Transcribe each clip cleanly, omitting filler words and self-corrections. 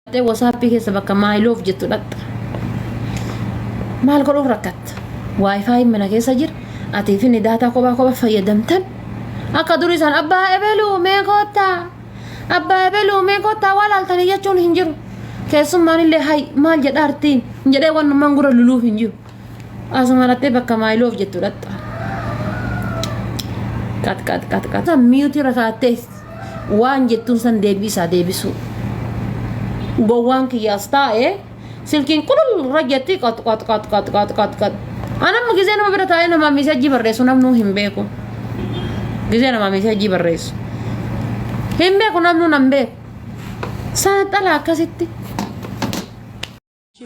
Dhaqxee WhatsApp keessa bakka my love jettu dhaqxa. Maal godhuuf rakkatta? Wi-Fi mana keessa jira. Atii fi inni daataa kophaa kophaa fayyadamtan. Akka durii san abbaa ebeluu mee koottaa. Abbaa ebeluu mee koottaa waa laaltanii jechuun hin jiru. Keessummaan illee hay maal jedha artiin jedhee wannummaan gurra luluuf hin jiru. Asuma dhaqxee bakka my love jettu dhaqxa. Qat qat qat qat. Mute irra kaattee waan jettuun san deebii isaa deebisuu. Gowwaan kiyyaas taa'ee silkiin qulul irra jetti qat qat qat qat qat qat qat. Anamma gizee nama bira taa'ee namaa miisajjii barreessu namnuu hin beeku. Gizee namaa miisajjii barreessu. Hin beeku namnuu nan beeku. Saaxala akkasitti.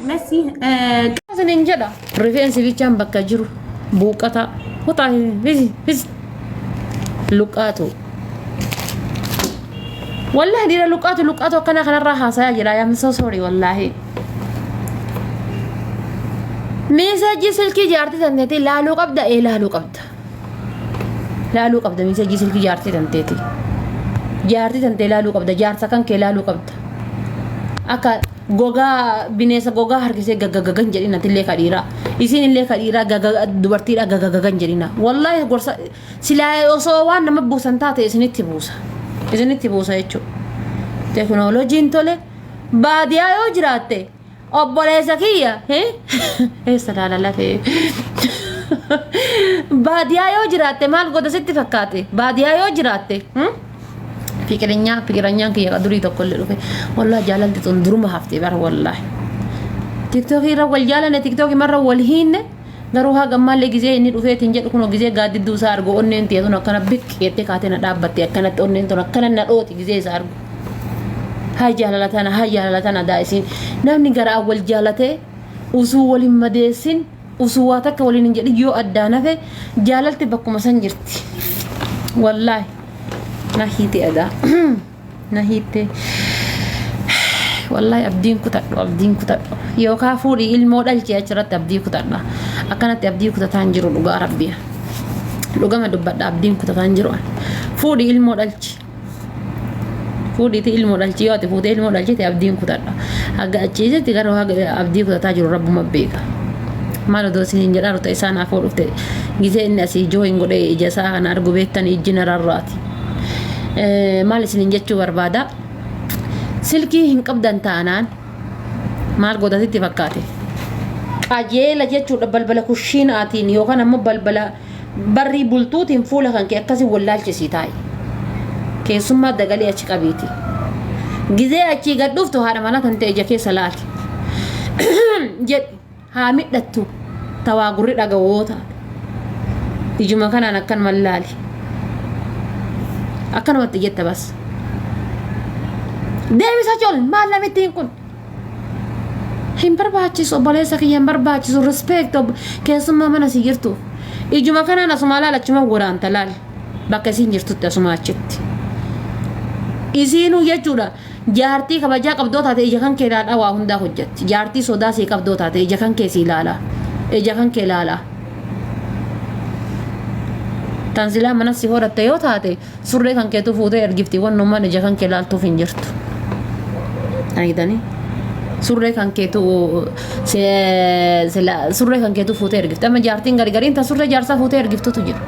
Messi Isiniin jedha. Rifeensi bichaan bakka jiru buuqqataa. Kutaa fisi luqqaatu. Wallahi dhiira luqqaatu luqqaatu akkana kanarraa haasayaa jira. I am so sorry wallahi. Meesajii silkii jaartii tanteetii laaluu qabda ee laaluu qabda. Laaluu qabda meesajii silkii jaartii tanteetii. Jaartii tantee laaluu qabda jaarsa kan kee laaluu qabda. Akka gogaa bineensa gogaa harkisee gaggaggagan jedhina atillee ka dhiiraa isiin illee ka dhiiraa gagga dubartiidha gaggaggagan jedhina wallaahi gorsa silaa osoo waan nama buusan taate isinitti buusa isinitti buusa jechuudha teknooloojiin tole baadiyaa yoo jiraatte obboleessa kiyya eessa laala lafee baadiyaa yoo jiraatte maal godha sitti fakkaate baadiyaa yoo jiraatte Fiqirinyaa fiqiranyaan kiyya ka durii tokko illee dhufe wallahi jaalalti tun duruma hafte bara wallahi. Tiktookii irra wal jaalanne tiktookii marra wal hiinne garuu haga ammaallee gizee inni dhufeetiin jedhu kunoo gizee gaaddidduu isaa argu onneen tiyya tun akkana biq jettee kaatee na dhaabbatte akkanatti onneen tun akkana na dhooti gizee isaa argu. Haa jaalala tana haa jaalala tana daa isiin namni garaa wal jaalatee usuu wal hin madeessin Usuu waa takka waliin hin jedhin yoo addaan hafe jaalalti bakkuma san jirti. Wallaahi na hiite adaa. Na hiitte. Wallaahi abdiin kutadhu abdiin kutadhu. Yookaa fuudhii ilmoo dhalchee achirratti abdii kutadha. Akkanatti abdii kutataa hin jiru dhugaa rabbii. Dhugama dubbadha abdiin kutataa hin jiru. Fuudhii ilmoo dhalchi. Fuudhiiti ilmoo dhalchi yoo ati fuutee ilmoo dhalchite abdiin kutadha. Haga achiisitti garuu haga abdii kutataa jiru rabbuma beeka. Maal odoo isiniin jedhaa ruta isaan afoo dhufte gizee inni asii jooyin godhee ija isaa kana argu beektan ijji na rarraati. Maal isiniin jechuu barbaada? Silkii hin qabdan taanaan maal godhatitti fakkaate? Qajeela jechuudha balbala kushiinaatiin yookaan ammoo balbala Barrii bultuutiin fuula kan kee akkasi wallaalchisii taa'i. Keessummaa dagalee achi qabiiti. Gizee achii gad dhuftu haadha manaa tan ta'e ija keessa laali. Jedhi haa midhattu tawaa gurri dhaga'u taate. Ijuma kanaan akkanuma laali. Akkanumatti jetta bas. Deebisa col maal namittiin kun? Hin barbaachisu obboleessa kiyya hin barbaachisu respect keessummaa mana si jirtu. Ijuma kanaan asumaa laal achuma waraanta laal bakka isiin jirtutti asuma achitti. Isiinuu jechuudha jaartii kabajaa qabdoo taate ija kan kee ilaalaa waa hundaa hojjetti. Jaartii sodaa sii qabdoo taate ija kan kee sii ilaalaa. Ija kan kee ilaalaa. Tan silaa mana si horatte yoo taate Surree kan keetu fuutee ergifti wannummaan ija kan kee laaltuuf hin jirtu. Argitanii? Surree kan keetu surree kan keetu fuutee ergifti. Amma jaartiin gargariin ta surree jaarsaa fuutee ergiftutu jira.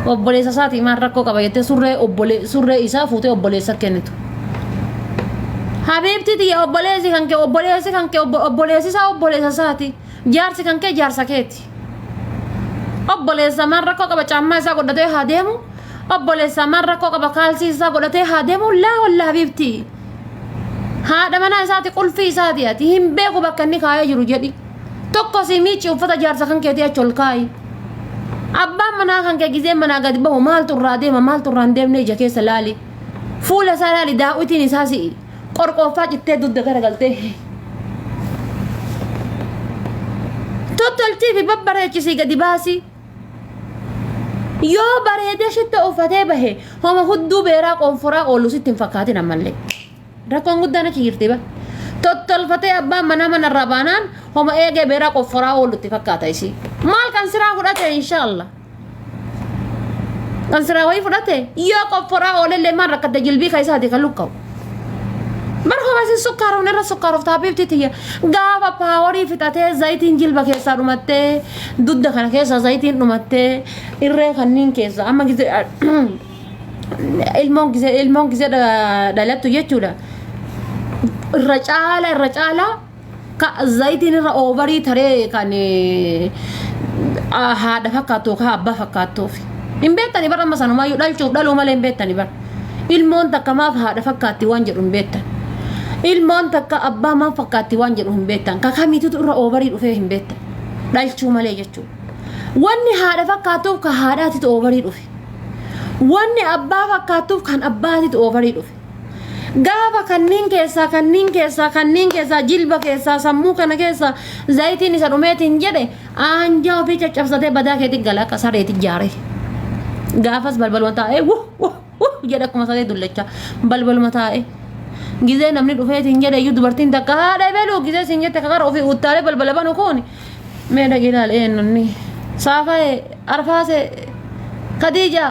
Obboleessa isaatii maal rakkoo qaba jettee surree obbole surree isaa fuutee obboleessa kennitu. Habiibti tiyya obboleessi kan kee obboleessi kan kee obboleessi isaa obboleessa isaati. Jaarsi kan kee jaarsa keeti. Obboleessa maal rakkoo qaba caammaa isaa godhatee haa deemu. Obboleessaa maal rakkoo qaba kaalsii isaa godhatee haa deemu laa wallaa habiibti. Haadha manaa isaati qulfii isaati ati hin beeku bakka inni kaayee jiru jedhi. Tokko si miicci uffata jaarsa kan keetii achi ol kaayi. Abbaan manaa kan kee gizee manaa gadi bahu maaltu irraa deema maaltu irraa hin deemne ija keessa laali. Fuula isaa laali daawwitiin isaa si'i. Qorqooffaa cittee dugda garagaltee. Tottolchii fi babbareechisii gadi baasii. Yoo bareedee shittoo uffatee bahe homa hudduu beeraa qoonforaa oolu sitti hin fakkaatin ammallee. Rakkoon guddaan achi jirti ba. Tottolfatee abbaan manaa manarraa baanaan homa eegee beeraa qoonforaa oolu itti fakkaata isii. Maal kan siraa fudhate inshaallah. Kan siraa wayii fudhate yoo qoonforaa oolellee maal rakkatte jilbii ka isaati kan luqqa'u. Bar Osoo isin sukkaaruun irra sukkaaruuf taabiibti tiyya gaafa paawarii fixatee zayitiin jilba keessaa dhumattee dudda kana keessaa zayitiin dhumattee irree kanniin keessaa amma gizee ilmoon gizee dhalattu jechuudha. Irra caala ka zayitiin irra over taree kan haadha fakkaattu yookaan abbaa fakkaattuuf. Hin beektani bara amma sanumaayyuu dhalchuuf dhaluu malee hin beektani bara. Ilmoon takka maaf haadha fakkaatti waan jedhu hin beektan. Ilmoon takka abbaa maaf fakkaatti waan jedhu hin beektan. Ka kamiitutu irra over dhufee hin beektan. Dhalchuu malee jechuudha. Wanni haadha fakkaattuuf ka haadhaatitu over dhufe. Wanni abbaa fakkaattuuf kan abbaatitu over dhufe. Gaafa kanneen keessaa, kanneen keessaa, kanneen keessaa, jilba keessaa, sammuu kana keessaa zayitiin isa dhumeetiin jedhe aanjaa ofii caccabsatee badaa keetti gala akka sareetti jaare. Gaafas balbaluma taa'ee wuh wuh wuh jedhe akkuma saree dullachaa balbaluma taa'ee. Gizee namni dhufeetiin jedhe iyyuu dubartiin takka haadha ebeluu gizee siin jette kakara ofii uttaalee balbala banu kun mee dhaqi ilaali eenyunni saafa'e arfaase Khadiija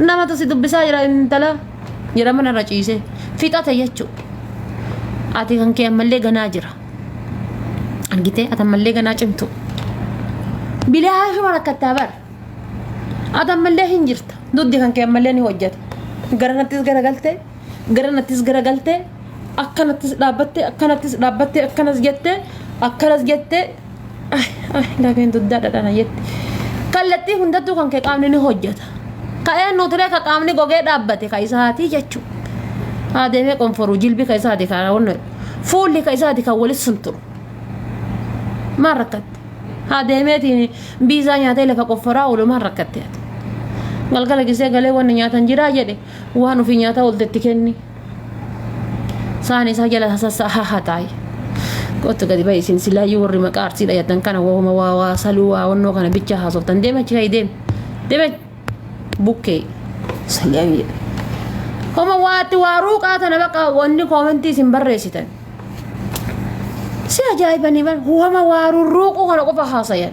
namatu si dubbisaa jira intala jira mana irra ciise fixate jechuudha. Ati kan kee ammallee ganaa jira. Argitee ati ammallee ganaa cimtu. Bilaashuma rakkattaa bara. Ati ammallee hin jirta. Duddi kan kee ammallee ni hojjeta. Garanattis garagaltee garanattis garagaltee akkanattis dhaabbattee akkanattis dhaabbattee akkanas jettee akkanas jettee ay ay lafeen duddaa dhadhana jette. Kallattii hundattuu kan kee qaamni ni hojjeta. Ka'ee nutiree ka qaamni gogee dhaabbate ka isaatii jechuudha. Haa deemee qonforuu jilbi ka isaati ka wanni fuulli ka isaati kan walit sunturu. Maal rakkatte? Haa deemeetiin biizaa nyaatee lafa qofforaa oolu maal rakkatte ati? Galgala gisee galee wanni nyaatan jiraa jedhe waan ofii nyaataa ooltetti kenni. Saan isaa jala sassa hahataayi. Kottu gadi bahi isin silaayyuu warri maqaa arsiidha jettan kana waama waa waa saluu waa wannoo kana bicha haasoftan deema achi ka'i deemi. Deema bukkee. Saliyaan jedhe. Homa waatti waa ruuqaa tana bakka wanni comment isin barreessitan. Si ajaa'ibanii bar wama waa rurruuquu kana qofa haasayan.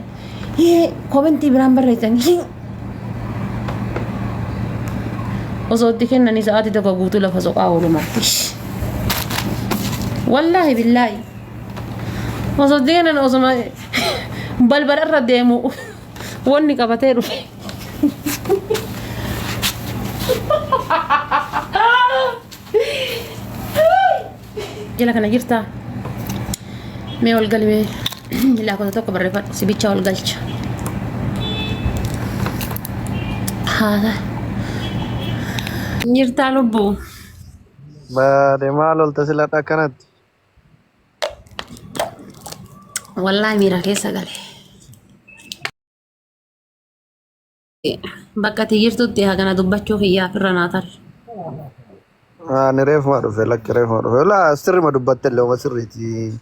Hee comment biraan barreessan. Osoo itti kennanii sa'aatii tokko guutuu lafa soqaa oolu marti. Wallaahi billaahi. Osoo itti kennan osoma balbala irra deemu wanni qabatee dhufe. Jala kana jirtaa? Mee ol gali mee lakkoofsa tokko barreeffadhu si bicha ol galcha. Haala. Jirtaa lubbuu? Baade maal olta siladha akkanatti? Wallaahi miira keessa gale. Bakka ati jirtutti hagana dubbachuu kiyyaaf irra naa tare. Ani reefuma dhufe, lakki reefuma dhufe. Laa sirrima dubbatte illee homa sirriiti.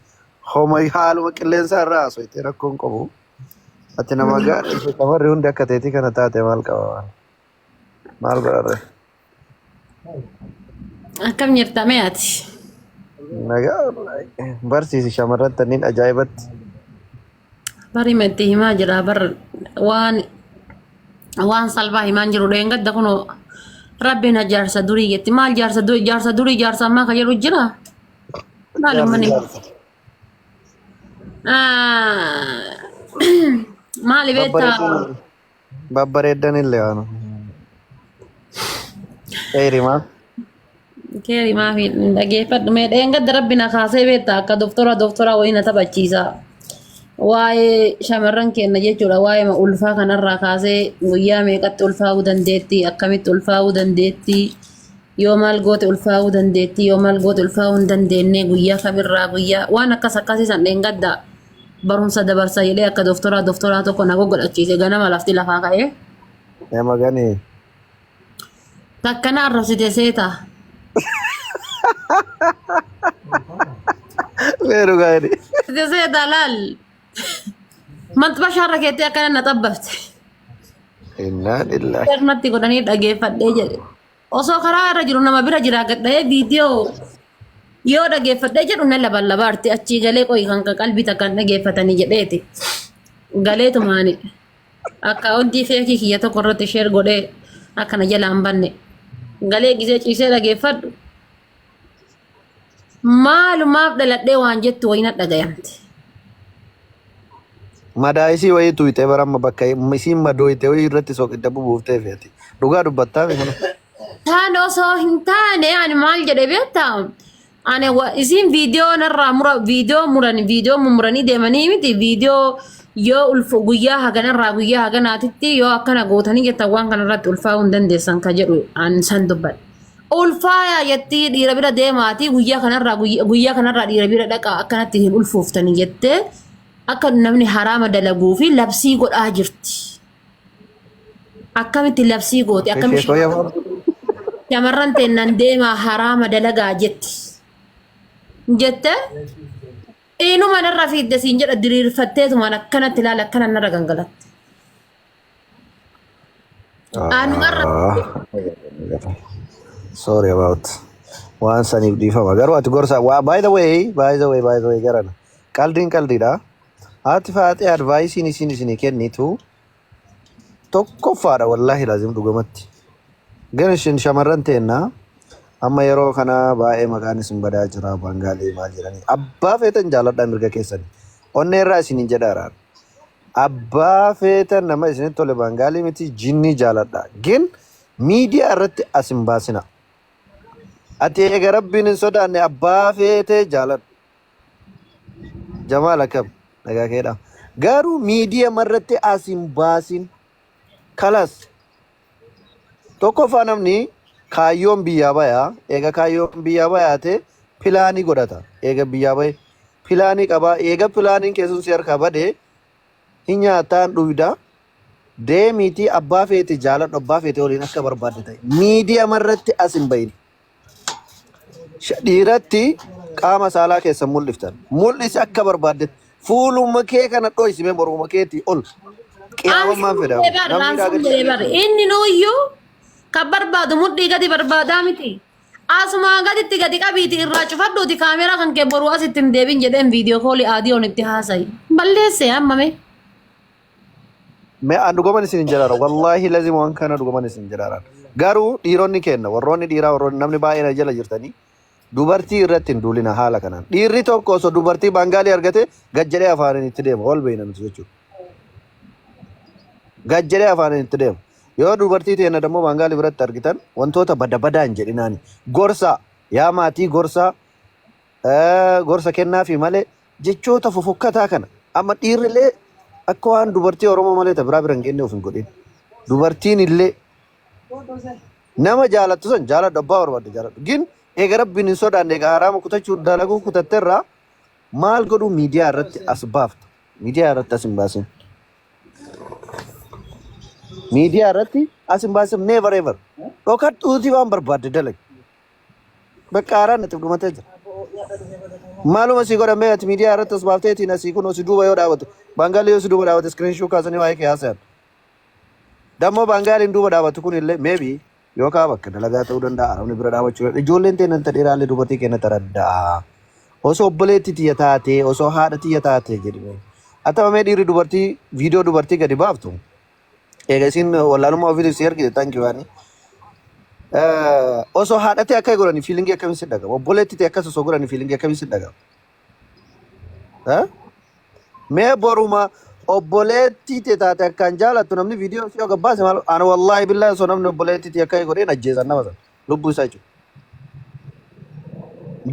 Homa haaluma qilleensaa irraa haasofte rakkoon qabu. Ati nama gaarii fi shamarri hundi akka teetii kana taate maal qaba? Maal godharre? Akkam jirta mee ati? Nagaa wallaahi. Barsiisi shamarran tanniin ajaa'ibatti. Bari metti himaa jira bar waan salphaa himaan jiru dheengadda kunoo rabbiin jaarsa durii jetti maal jaarsa durii jaarsa durii jaarsa ammaa kan jedhu jira maal Jaarsa uummanni jaarsa. Maali beektaa Babbareedan babbareedan illee waan. Dheeri maal? Keeri maafi dhageeffadhu mee dheengadda rabbi na kaasee beektaa akka doktora wayii na taphachiisa. Waa'ee shamarran keenya jechuudha waa'ee ulfaa kanarraa kaasee guyyaa meeqatti ulfaa'uu dandeetti akkamitti ulfaa'uu dandeetti yoo maal goote ulfaa'uu dandeetti yoo maal goote ulfaa'uu hin dandeenye guyyaa kamirraa guyyaa waan akkas akkasii san dheengadda barumsa dabarsa jedhee akka doktora tokko na goggodhachiise ganama lafti lafaa ka'ee. Nama ganii. Takkana arrabsite seeta. Mee dhugaa jedhi. Arrabsite seeta laal. Maxxashaarra keettee akkana na xabbafte. Innaa lillahi. Sirnatti godhanii dhageeffadhee jedhe. Osoo karaa irra jiru nama bira jira gadha'ee viidiyoo yoo dhageeffadhee jedhu na laballabaarti achii galee qoyi kan qalbii takkaan dhageeffatanii jedheeti. Galeetumaani account fake kiyya tokko irratti share godhee akkana jala hin banne. Galee gisee ciisee dhageeffadhu. Maalumaaf dhaladhee waan jettu wayina dhagayamte. Madaa isii wayii tuyxee baramma bakka isiin madooyte wayii irratti soqidda bubuuftee feeti. Dhugaa dubbattaa mi kun? Taan osoo hin taane ani maal jedhe beektaa? Ani isiin viidiyoo narraa mura, viidiyoo muran, viidiyoo mummuranii deemanii miti, viidiyoo yoo ulfu guyyaa haganarraa guyyaa haganaatitti yoo akkana gootanii jettan waan kanarratti ulfaa'uu hin dandeessan ka jedhu an san dubbadhe. Ulfaayaa jettii dhiira bira deemaatii guyyaa kanarraa guyyaa kanarraa dhiira bira dhaqaa akkanatti hin ulfooftanii jettee akka namni haraama dalaguu fi labsii godhaa jirti. Akkamitti labsii goote? Akkamitti shamarran teennan deemaa haraama dalagaa jetti? Jette inuma narra fiidde siin jedha, diriirfatteetumaan akkanatti ilaala, akkana narra gangalatte. Anumarra Sorry about waan saniif, dhiifama. Garuu ati gorsa waa, by the way, by the way, by the way, garana. Qaldiin qaldiidha. Haati Faaxee advice-iin isin isinii kennitu tokkoffaadha, wallaahi laazim dhugamatti. Gan isin shamarran teennaa amma yeroo kana baay'ee maqaan isin badaa jira, Bangaalee maal jedhanii. Abbaa feetan jaaladhaa, mirga keessani. Onnee irraa isiniin jedhaara. Abbaa feetan, nama isinitti tole, Bangaalii miti jinnii jaaladha. Gin miidiyaa irratti as hin baasina. Ati eega Rabbiin hin sodaanne abbaa feetee jaaladhu. Jamaal, akkam nagaa keedha. Garuu miidiyaa irratti as hin baasin. Kalas, tokkoffaa namni kaayyoon biyyaa bayaa, eega kaayyoon biyyaa bayaate plan godhata. Eega biyyaa baye plan qabaa, eega plan-iin keessun si harkaa badee hin nyaataan dhuyda. Deemiitii abbaa feete jaaladhu, abbaa feete waliin akka barbaadde ta'e. Miidiyaa irratti as hin bahin. Dhiiratti qaama saalaa keessan mul'iftan. Mul'isi akka barbaaddetti. Fuuluma kee kana dhoysime, mormuma keetii ol. Qiyaamammaan fedhamu. Namni Raansuun jedhee bare. Inni nuyyuu kan barbaadu mudhii gadi barbaadaa miti. Asumaa gaditti gadi qabiiti irraa cufadhuuti kaameraa kan kee boruu asitti hin deebin jedheen video call aadiyoon itti haasa'i. Balleesse hammame. Mee an dhugaman isin hin jedhaara. Wallaahi lazima waan kana dhugaman isin jedhaara. Garuu dhiironni kenna, warroonni dhiiraa, warroonni namni baay'een jala jirtanii, dubartii irratti hin duulina haala kanaan. Dhiirri tokko osoo dubartii Bangaalii argate gad jedhee afaaniin itti deema. Wal beeyna nuti jechuudha. Gad jedhee afaaniin itti deema. Yoo dubartii teenya dammoo Bangaalii biratti argitan wantoota bada badaa hin jedhinaani. Gorsaa, yaa maatii gorsaa, gorsa kennaafi malee jechoota fofokkataa kana amma dhiirrillee akka waan dubartii Oromoo malee ta biraa bira hin geenye of hin godhin. Dubartiin illee nama jaalattu san jaaladhu, abbaa barbaadde jaaladhu. Gin eega Rabbiin hin sodaanne, eega haraama kutachuu dalaguu kutatterraa maal godhuu miidiyaa irratti as baafta? Miidiyaa irratti as hin baasin. Miidiyaa irratti as hin baasin, never ever. Dhokadhuutii waan barbaadde dalagi. Bakka haaraan natti dhumatee jira. Maaluma sii godhamee ati miidiyaa irratti as baafteetiin asii kun si duuba yoo dhaabatu, Baangaalii yoo si duuba dhaabate screenshot kaasanii waa'ee kee haasayan. Dammoo Baangaaliin duuba dhaabatu kun illee maybe yookaan bakka dalagaa ta'uu danda'a, namni bira dhaabachuu danda'a. Ijoolleen ta'e nan dhiiraallee dubartii kenna taradda'a. Osoo obboleetti tiyya taatee, osoo haadha tiyya taatee jedhame. Atama dhiirri dubartii viidiyoo dubartii gadi baaftu. Egaa isin wallaalummaa ofiitiif si argite, thank you ani. Osoo haadhatee akka godhani feeling akkamii si dhagama? Obboleetti ta'e akkas osoo godhani feeling akkamii si dhagama? Mee boruma obboleettii ta'e taate akkaan jaalattu namni viidiyoo si yoo baase maal? Ani wallaahi billaahi osoo namni obboleettii ta'e akka godheen ajjeesan nama sana lubbuu isaa jechuudha.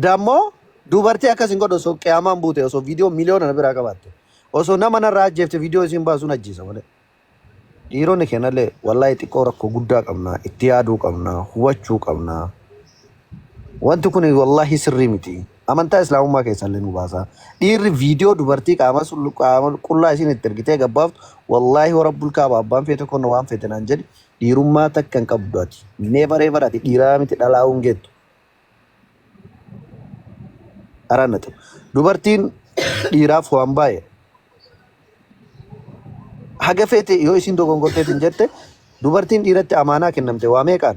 Dammoo dubartii akkas hin godhu, osoo qiyaamaan buute, osoo viidiyoo miliyoona na biraa qabaatte, osoo nama narraa ajjeefte viidiyoo isiin baasuun ajjeesa malee. Dhiironni keenyallee wallaahi xiqqoo rakkoo guddaa qabna, itti yaaduu qabna, hubachuu qabna. Wanti kun wallaahi sirrii miti. Amantaa Islaamummaa keessallee nu baasa. Dhiirri viidiyoo dubartii qaama qaama qullaa isiin itti ergitee gabbaaftu, wallaahi warabbul kaaba, abbaan feete kun waan feete naan jedhi, dhiirummaa takka hin qabdu ati. Never ever, ati dhiiraa miti, dhalaa hin geettu. Araannatu. Dubartiin dhiiraaf waan baay'ee. Haga feete yoo isin dogongorteetiin jette, dubartiin dhiiratti amaanaa kennamte waa meeqaan,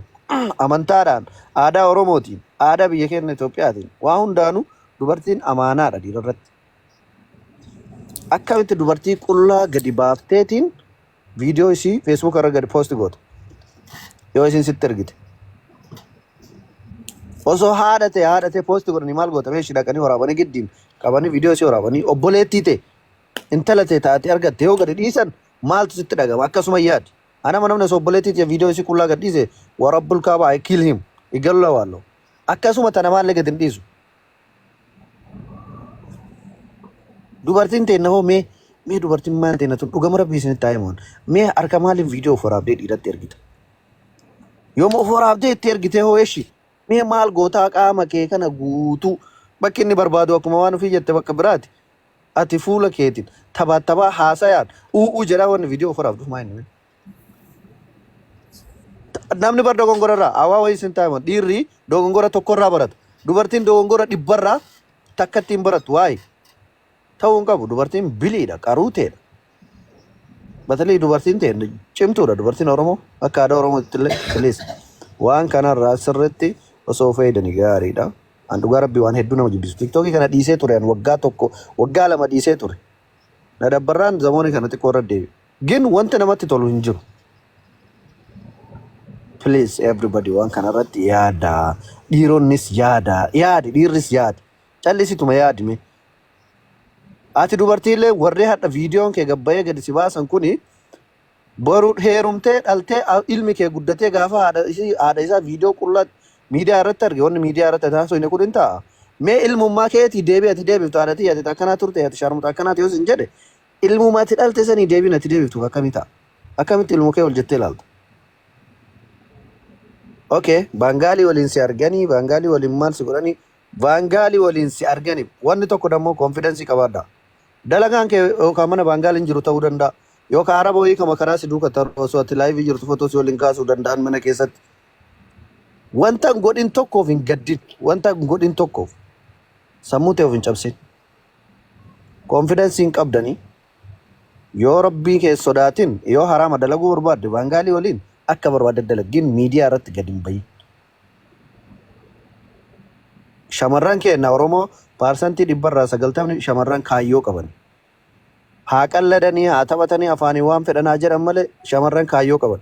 amantaadhaan, aadaa Oromootiin, aadaa biyya keenya Itoophiyaatiin, waa hundaanuu dubartiin amaanaadha dhiira irratti. Akkamitti dubartii qullaa gadi baafteetiin viidiyoo isii Facebook irra gadi post goota yoo isin sitti ergite? Osoo haadha ta'e post godhanii maal goota? Meeshii dhaqanii waraabanii, giddiin qabanii viidiyoo si waraabanii, obboleettii ta'e, intala ta'e taatee argatte yoo gadi dhiisan maaltu sitti dhagama? Akkasuma yaadi. Anama namni osoo obboleettii ta'e viidiyoo isii qullaa gad dhiise, warabbul kaaba, I kill him. Igalla waallo. Akkasuma tana maallee gadi hin dhiisu. Dubartiin ta'e hoo, mee dubartiin maal ta'e tun? Dhugama rabbii isinitti haa himuun. Mee harka maaliin viidiyoo of waraabdee dhiiratti ergita? Yooma of waraabdee itti ergite hoo, eshi, mee maal gootaa qaama kee kana guutuu? Bakki inni barbaadu, akkuma waan ofii jette, bakka biraati. Ati fuula keetiin taphaa haasayaan u'uu jedhaa wanni viidiyoo of waraabduuf maa inni? Namni bar dogongora irraa hawaa wayii isin taa'ima. Dhiirri dogongora tokkorraa barata. Dubartiin dogongora dhibbarraa takka ittiin barattu waa'ee ta'uu hin qabu. Dubartiin biliidha, qaruuteedha. Batalii dubartiin ta'e cimtuudha. Dubartiin Oromoo akka aadaa Oromootti illee, please, waan kanarraa sirriitti osoo fayyadanii gaariidha. An dhugaa rabbii waan hedduu nama jibbisu. TikTokii kana dhiisee ture an waggaa 1, waggaa 2 dhiisee ture. Na dabbarraan zamoonni kana xiqqoo irra deebi. Gin wanti namatti tolu hin jiru. Please, everybody, waan kanarratti yaada. Dhiironnis yaada. Yaadi, dhiirris yaadi. Callisituma yaadime. Ati dubartiillee, warri hadha viidiyoon kee gabbayee gadi si baasan kuni, boru heerumtee dhaltee, ilmi kee guddatee gaafa haadha isaa viidiyoo qullaa miidiyaa irratti arge, wanni miidiyaa irratti taasisu kun hin ta'a. Mee ilmummaa keetii deebii ati deebiftu, haadha tiyya ati akkanaa turte, ati sharmuxa akkanaati yoo sin jedhe, ilmummaa ati dhalte sanii deebiin ati deebiftu akkamii ta'a? Akkamitti ilmu kee ol jettee ilaalta? Okay, Baangaalii waliin si arganii, Baangaalii waliin maal si godhanii, Baangaalii waliin si arganii, wanni tokko dammoo confidence qabaadha. Dalagaan kee yookaan mana Baangaaliin jiru ta'uu danda'a. Yookaan araba wayii kama karaa si duuka taru osoo ati live jirtu footoo si waliin kaasuu danda'an mana keessatti. Wanta hin godhin tokkoof hin gaddin. Wanta hin godhin tokkoof sammuu ta'e of hin cabsin. Confidence hin qabdanii yoo rabbii kee sodaatin, yoo haraama dalaguu barbaadde, Baangaalii waliin akka barbaadde dalagin, miidiyaa irratti gadi hin bahin. Shamarran keenya Oromoo 90% shamarran kaayyoo qaban. Haa qalladanii, haa taphatanii, afaanii waan fedhan haa jedhan malee, shamarran kaayyoo qaban.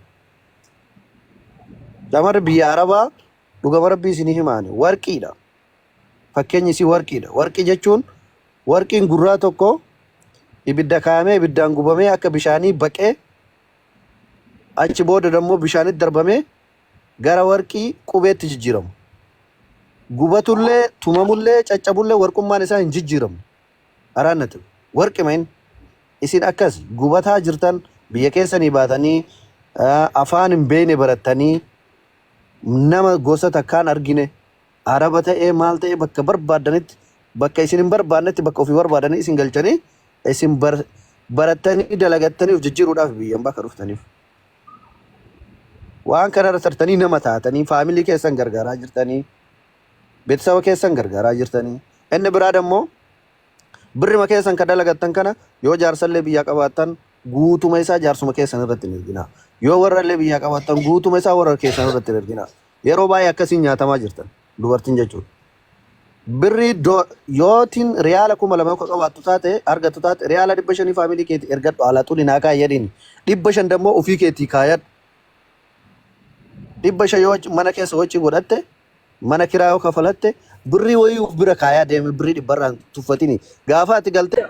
Shamarri biyya Arabaa, dhugama rabbii isinii himaani, warqiidha. Fakkeenyi isii warqiidha. Warqii jechuun, warqiin gurraa tokko ibidda kaayamee, ibiddaan gubamee, akka bishaanii baqee, achi booda dammoo bishaanitti darbamee gara warqii qubeetti jijjiiramu. Gubatullee, tumamullee, caccabullee warqummaan isaa hin jijjiiramu. Araannati warqi main isin akkas gubataa jirtan, biyya keessanii baatanii, afaan hin beekne barattanii, nama gosa takkaan argine, araba ta'ee maal ta'ee, bakka barbaadanitti, bakka isin hin barbaannetti, bakka ofii barbaadanii isin galchanii, isin barattanii dalagattanii of jijjiiruudhaaf biyyan bakka dhuftaniif. Waan kanarra tartanii nama taatanii family keessan gargaaraa jirtanii, beeksisa keessan gargaaraa jirtanii. Inni biraa dammoo, birrima keessan ka dalagattan kana, yoo jaarsallee biyyaa qabaattan, guutuma isaa jaarsuma keessan irratti hin erginaa. Yoo warrallee biyyaa qabaattan, guutuma isaa warra keessan irratti hin erginaa. Yeroo baay'ee akkasiin nyaatamaa jirtan dubartiin jechuudha. Birrii yootiin riyaala 2000 yoo qabaattu taate, argattu taate, riyaala 500 family keetii ergadhu, ala xuli naa kaayyadhiin. 500 dammoo ofii keetii kaayadhu. 500 yoo mana keessa wacii godhatte, mana kiraa yoo kafalatte, birrii wayii of bira kaayaa deeme, birrii dhibbarraan tuffatini. Gaafa ati galtee